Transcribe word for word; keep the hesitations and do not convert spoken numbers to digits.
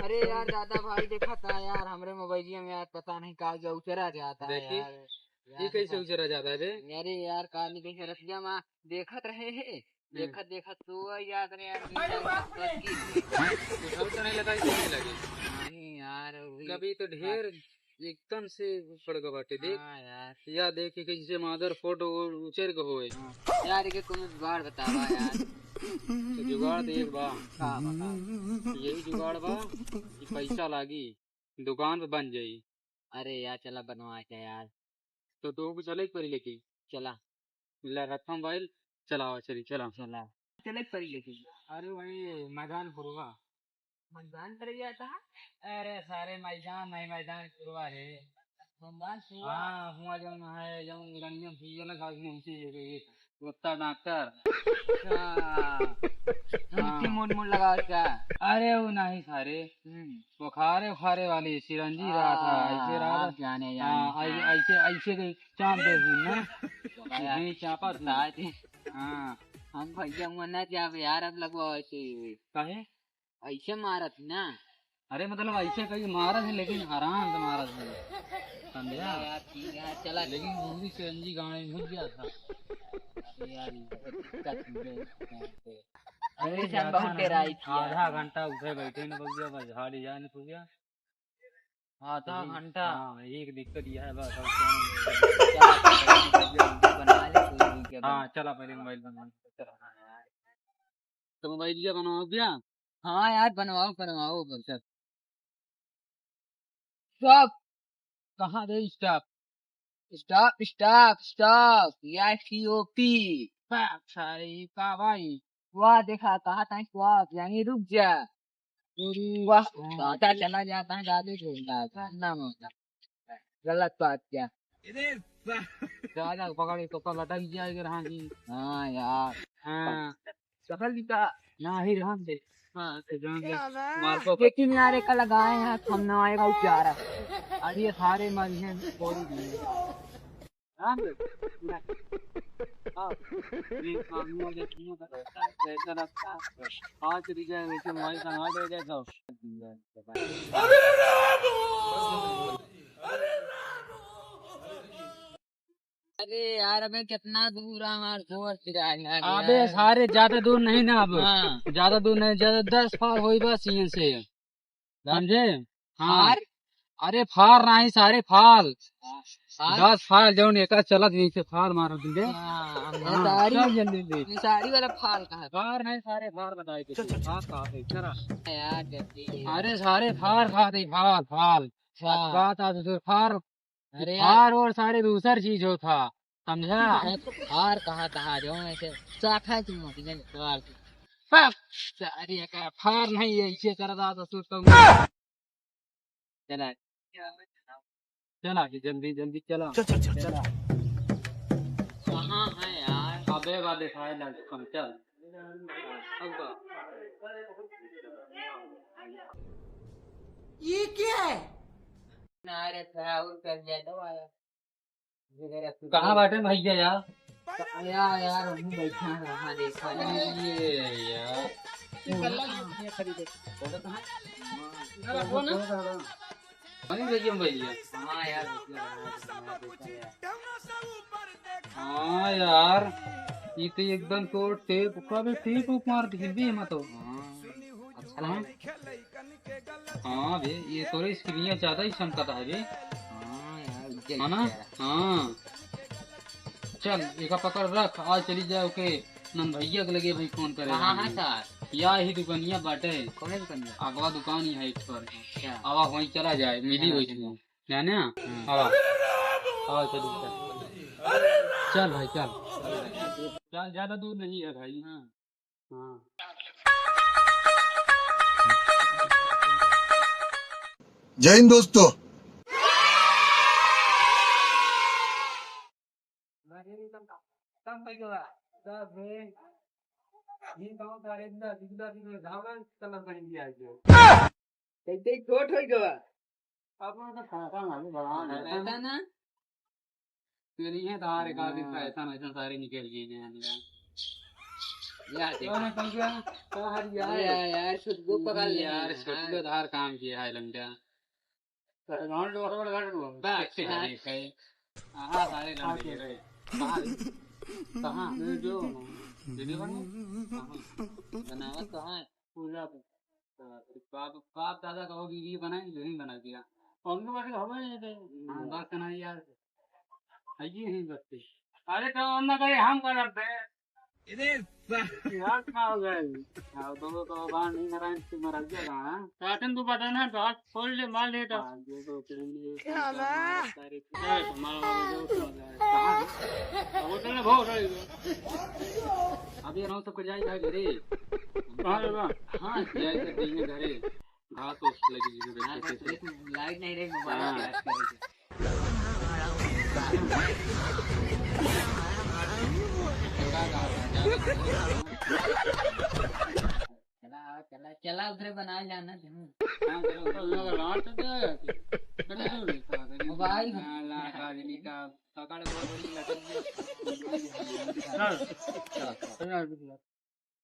अरे यार दादा भाई, देखा था यार, हमरे मोबाइलिया में यार पता नहीं का क्या उचरा जाता है देखी, यार। ये यार कैसे देखा, उचरा जाता है बे? अरे यार, का नहीं कैसे रतिया में देखत रहे हैं, हम्म। देखत देखत तो याद नहीं यार, अरे बाप रे। कुछ और तो नहीं लगा, इससे नहीं लगे। नहीं यार, वही कभी तो ढेर एकदम से पड़ गवा बाटे, देख। हाँ यार। या देख के कैसे मादर फोटो उचर के होए। हाँ। यार, एके कोनो जुगाड़ बतावा यार। तो जुगाड़ तो एक बा। का बा, का? यही जुगाड़ बा कि पैसा लागी, दुकान पे बन जाई। अरे यार, चला बनवा के यार। तो तू भी चले एक बारी लेके? चला। ले रखा मोबाइल, चलावा, चली, चला। चला। चले एक बारी लेके। अरे वही मैदान पुरवा। मैदान पर गया था? अरे सारे मैदान नहीं, मैदान पुरवा रे। मैदान पुरवा? हाँ, हुआ जौन है, जौन रनियम सीजन है, साथ में उसी जगह ये कुत्ता डॉक्टर। अच्छा। हाँ। उनकी मुन मुन लगा क्या? अरे वो नहीं सारे, हम्म। बुखारे उखारे वाली सिरंजी रहा था, हाँ, ऐसे रहा आप था। जाने, हाँ, जाने। ऐसे, ऐसे, ऐसे के चाप दे दी ना। तो भाई, यही चापा था। बता दे। हाँ। हम भैया हुआ ना जाब यार, अब लगवा ऐसे ही। काहे? ऐसे मारत ना। अरे मतलब ऐसे कहीं मारत है, लेकिन आराम से मारत है, समझा? चला यार, ठीक है, चला। लेकिन दूसरी सिरंजी गाड़ी में घुस गया था। अरे यार, ये बहुत दिक्कत हो गई। अरे अरे, ज्यादा बहुत ना, डेराई थी यार। आधा घंटा उठे बैठे न बउआ, बस झाड़ी जाए न बउआ। हाँ, तो आधा घंटा? हाँ, एक दिक्कत यह है बस, और क्या नहीं है। चला, तो फिर बउआ, बना ले कोई भी क्या हाँ, बना। चला पहले मोबाइल बनवा ले। चला। तो मोबाइलिया बनवाओ भैया? हाँ यार, बनवाओ, बनवाओ, बस। Stop। कहाँ रे stop? Stop, stop, stop। या T O P। बाप सारे, ये का भाई? वाह, देखा, कहा था stop, यानी रुक जा। वाह, हाँ। काटा चला जाता है, गाली घूमता है, करना होता। गलत बात क्या? दादा पकड़ के तो लटक जाएगा, हाँ जी। हाँ यार। हाँ। पकड़ ली का? ना ही रहन दे। हाँ, तो जान दे। मार को। ये किनारे का लगाए हैं, हम ना आएगा उचारा। अरे ये सारे मर हैं, कोई नहीं। हाँ, हाँ। ये सामने वाले तीनों का रहता है, वैसा लगता है। आज रिजल्ट वैसे मोबाइल का हार्ड हो जाएगा। अरे यार, अबे कितना दूर है हमार दोस्त यार, यार। अबे सारे ज्यादा दूर नहीं ना अब। हाँ। ज्यादा दूर नहीं, ज्यादा दस फार होई बस यहाँ से। समझे? हाँ। फार? अरे फार नहीं सारे फाल। फार? दस फाल जौन एका चलत यहीं से फार मारत दे। हाँ, हम हाँ, साड़ी, चल जल्दी जल्दी। ये साड़ी वाला फाल कहाँ है? फार नहीं सारे फार बताए के चल, चल, फार चल। कहाँ है? चला। यार, जल्दी। अरे सारे फार खाते, फाल, फाल। अच्छा। बात आ तो फार अरे यार। हार और सारे दूसर चीज होता, समझा? अरे हार कहाँ था, जो ऐसे साखा की मोटी ने सवाल की। सारे का हार नहीं है, इसे कर रहा था, सोचता हूँ। चला। चला कि जल्दी, जल्दी चला। चल, चल, चल, चल। चला। कहाँ है यार? अबे बा दिखाए लग, चल। अब बा। ये क्या है? ना रे, थोड़ा और कर लिया तो आया। कहाँ बाटे भैया यार? या यार, हम बैठा रहा, देखा यार। ये यार। ये गल्ला ये खरीदे। बोलो कहाँ? बोलो ना। वहीं भैया, भैया। हाँ यार, भैया, हाँ यार। हाँ यार, ये तो एकदम तो टेप, कबे टेप उप मार दिखबे मत हो। हाँ। अच्छा हाँ। लगा। हाँ बे, ये तोरे स्क्रीनिया ज्यादा ही चमकता है बे। हाँ यार, उज्जर है ना? दिख रहा है। हाँ। चल, एका पकड़ रख, आज चली जाए ओके नंद भैया के लगे भाई फोन करे हाँ, हाँ, रहनी। सर। या ही दुकानिया बाटे। कौन दुकानिया? अगवा दुकान ही है एक पर। अच्छा। आवा वहीं चला जाए, मिली हाँ, वही ठीक है। जाने? हाँ। आवा। आवा, चल, चल। चल भाई, चल। चल, ज्यादा दूर नहीं है भाई। हाँ। हाँ। जय हिंद दोस्तों। कैसे छोट हो गवा? अब तो खासा मालूम भगवान है। पता ना। तेरी है धार का भी हाँ। पैसा ना, इतना सारे निकल गए हैं यार। यार, देखो। कौन है, कौन सा? कहाँ हरी यार? यार, यार, सुधगो पकड़ ले यार, यार। सुधगो धार काम किया है लंगड़ा। गाँव में बड़ा बड़ा गाड़ी हुआ। बस, हाँ। ठीक है। हाँ, सारे लंगड़े हाँ, रहे। कहाँ? कहाँ? ये जो दीदी बनी? कहाँ? बनावत कहाँ है? पूजा पे। बाप, बाप दादा का वो वीडियो बनाए, जो ही बना दिया। और उनको बस हवा नहीं दे। हाँ, बात करना यार। आइए ही बस। अरे तो हम ना करे, हम करब बे। इधर सा- यार, का हो गया? हाँ, दोनों तो बाहर नहीं, नारायण से मर गया, हाँ। काटन तू बटन है, बात खोल ले, मार ले तो। हाँ, ये तो फिल्म ये क्या बा? सारे ए, तुम्हारा वाला दोस्त हो जाए। कहाँ है? अब वो चल ना, भाग रही है। अभी हम सबके जाए भाई घरे। कहाँ रे बा? हाँ, जाए के दिन में घरे। घास ओस लगी जी, हाँ, बैठे थे। लाइट नहीं रही, मोबाइल हाँ। चार्ज करे थे। चला, चला, चला, उधरे बना जाना तुम। हाँ, चलो, उधर लगा, लाइट तो दे। चलो, चलो। मोबाइल। हाँ, ला, ला, ला, पकड़, बहुत बड़ी लकड़ी है। चल। चल।